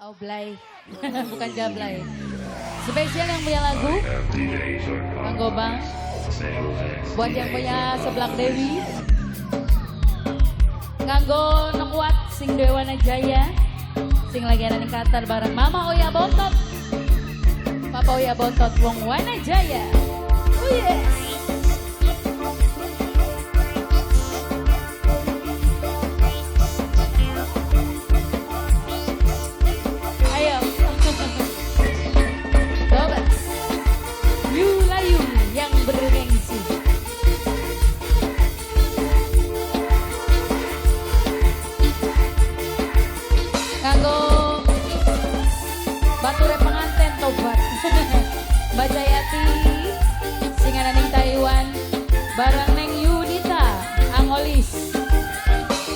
Aublay, bukan Jablay. Spesial yang punya lagu, Kang Gobang. Buat yang punya Seblak Dewi, nganggo nekuat sing Dewana Jaya, sing lagi ana ning Qatar bareng Mama Oya Bontot, Papa Oya Bontot wong Wana Jaya. Oh yes. Ayo. Coba. Yulayu yang bergengsi. Kanggo bature penganten tobat. Mbak Jayati sing ana ning Taiwan bareng neng Yunita Angolis.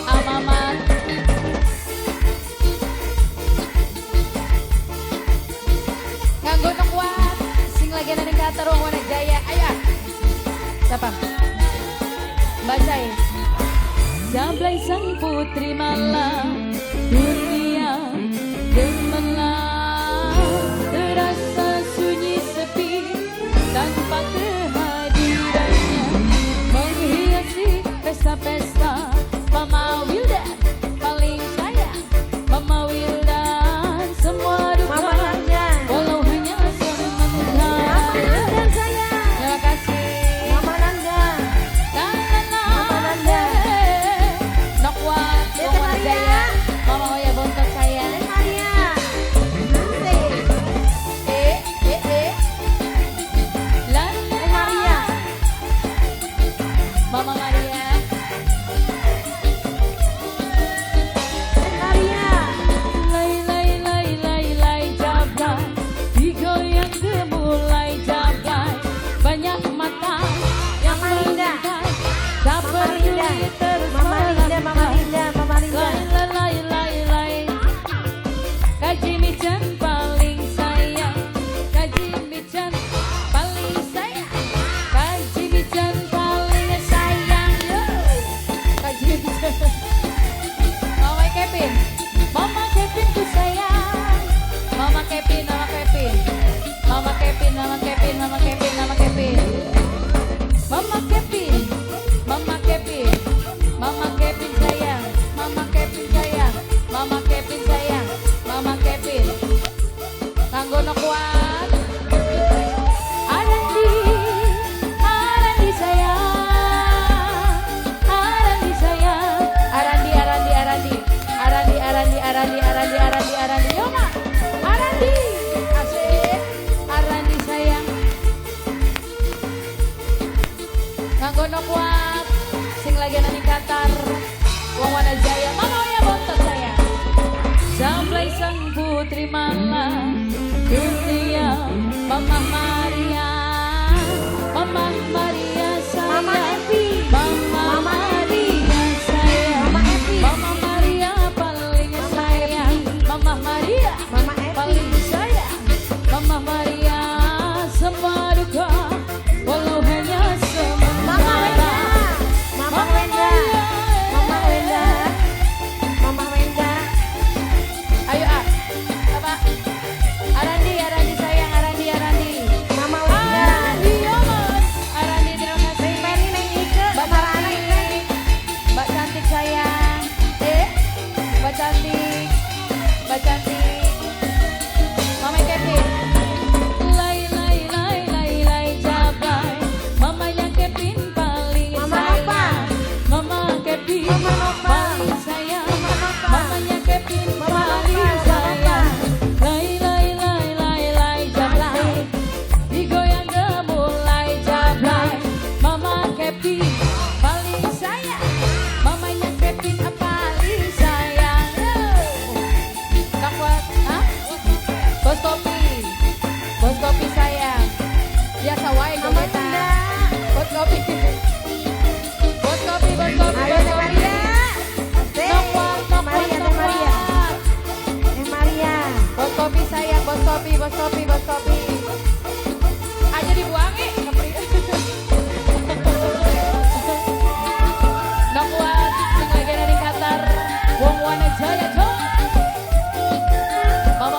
Amamat. Nganggo nekuat sing lagi ana ning Qatar wong Wana Jaya. Ayo. Siapa? Mbak Jay. Jablay sang putri malam dunia gemerlap, terasa sunyi sepi tanpa kehadirannya, menghiasi pesta-pesta. Mama Wildan paling sayang, Mama Wildan semua duka, Mama Nanda. Walau hanya sementara. Mama Nanda sayang. Terima kasih. Mama Nanda. Mama Nanda. Nokwat, Tete Wong Wana Maria. Jaya, Mama Oya Bontot sayang. Teh Maria. Asik. Eh, eh, eh. La, la, Teh Maria. Mama Maria. Teh Maria. Lai lai lai lai lai jablay, digoyang gemulai jablay, banyak mata yang Mama Linda. mengintai, tak Mama Linda. peduli terus Mama Linda, Mama melantai. Linda, Mama Linda. Lai lai lai lai lai, Kaji Mican paling sayang, Kaji Mican paling sayang, Kaji Mican paling sayang. Yo. Kaji Mican. Mama Kevin, Mama Kevin ku sayang. Mama Kevin, Mama Kevin, Mama Kevin, Mama Kevin, Mama Kevin, Mama Kevin. Mama Kevin, Mama Kevin, Mama Kevin sayang, Mama Kevin sayang, Mama Kevin sayang, Mama Kevin. Kanggo kuat. Arandi, Arandi sayang, Arandi sayang, Arandi, Arandi, Arandi, Arandi, Arandi, Arandi, Arandi, Arandi, Arandi, Yoma, Arandi, asik, Arandi sayang. Kanggo kuat, sing lagi ana ning Qatar, wong Wana Jaya, Mama Oya Bontot sayang. Sampai sang putri malam dunia, Mama Maria, Mama Maria sayang, Mama Evi. Mama Mama Evi. Maria sayang, Mama Evi. Mama Maria paling Mama sayang, Evi. Mama Maria Mama Evi. paling sayang, Mama Maria semua duka walau hanya sementara. Mama Wenda. Mama Wenda. Mama Wenda. Mama Wenda. Ayo ah, apa? Arandi, Arandi sayang, Arandi, Arandi. Mama Wenda. Arandi, Oman. Arandi terima kasih. Neng Peri, Neng Ike, Mbak Sarana cantik, Mbak cantik sayang. Eh, Mbak cantik, Mbak cantik. Mama Kevin. Lai lai lai lai lai jablay. Mamanya Kevin paling Mama sayang. Nova. Mama Kevin Mama Nova. paling sayang. Mama Nova. Mamanya Kevin Mama paling Nova, Mama sayang. Lai lai lai lai lai jablay. Digoyang gemulai jablay. Mama Kevin paling sayang. Mamanya Kevin paling sayang. Kakuat, hah? Bos kopi, bos kopi sayang. Biasa wae Mama jogetan. Linda. Bos kopi, bos kopi, bos kopi, Ayo bos Teh kopi. Maria. Asik. Nokwat, Teh nokwat, Maria, Teh Maria. nokwat. Teh Maria. Bos kopi sayang, bos kopi, bos kopi, bos kopi. Aja dibuang eh. Nokwat, sing lagi ana ning Qatar, wong Wana Jaya, Cok. Mama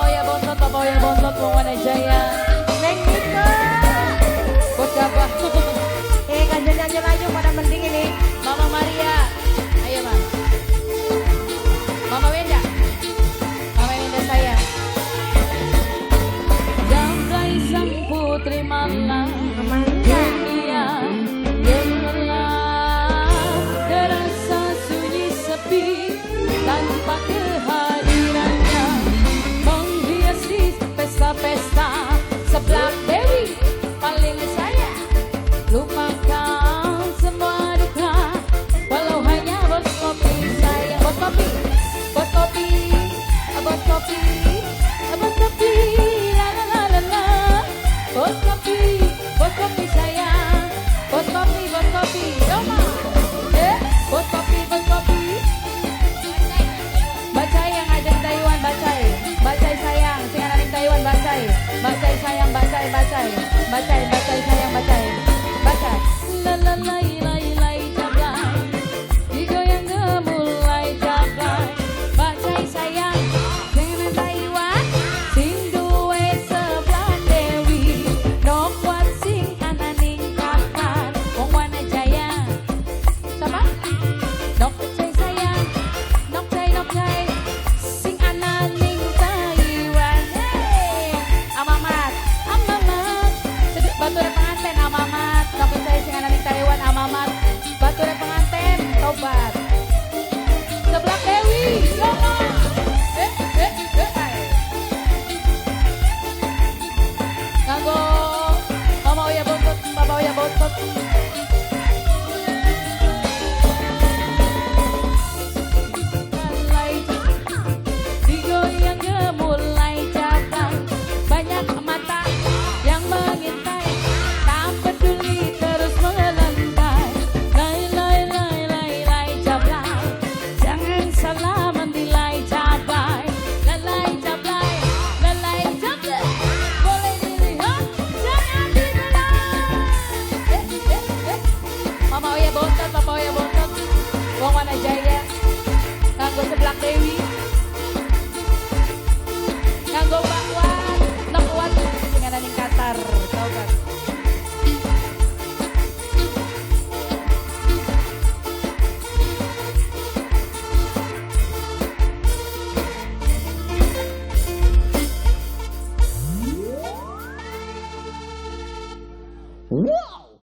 Kawan Ajaib.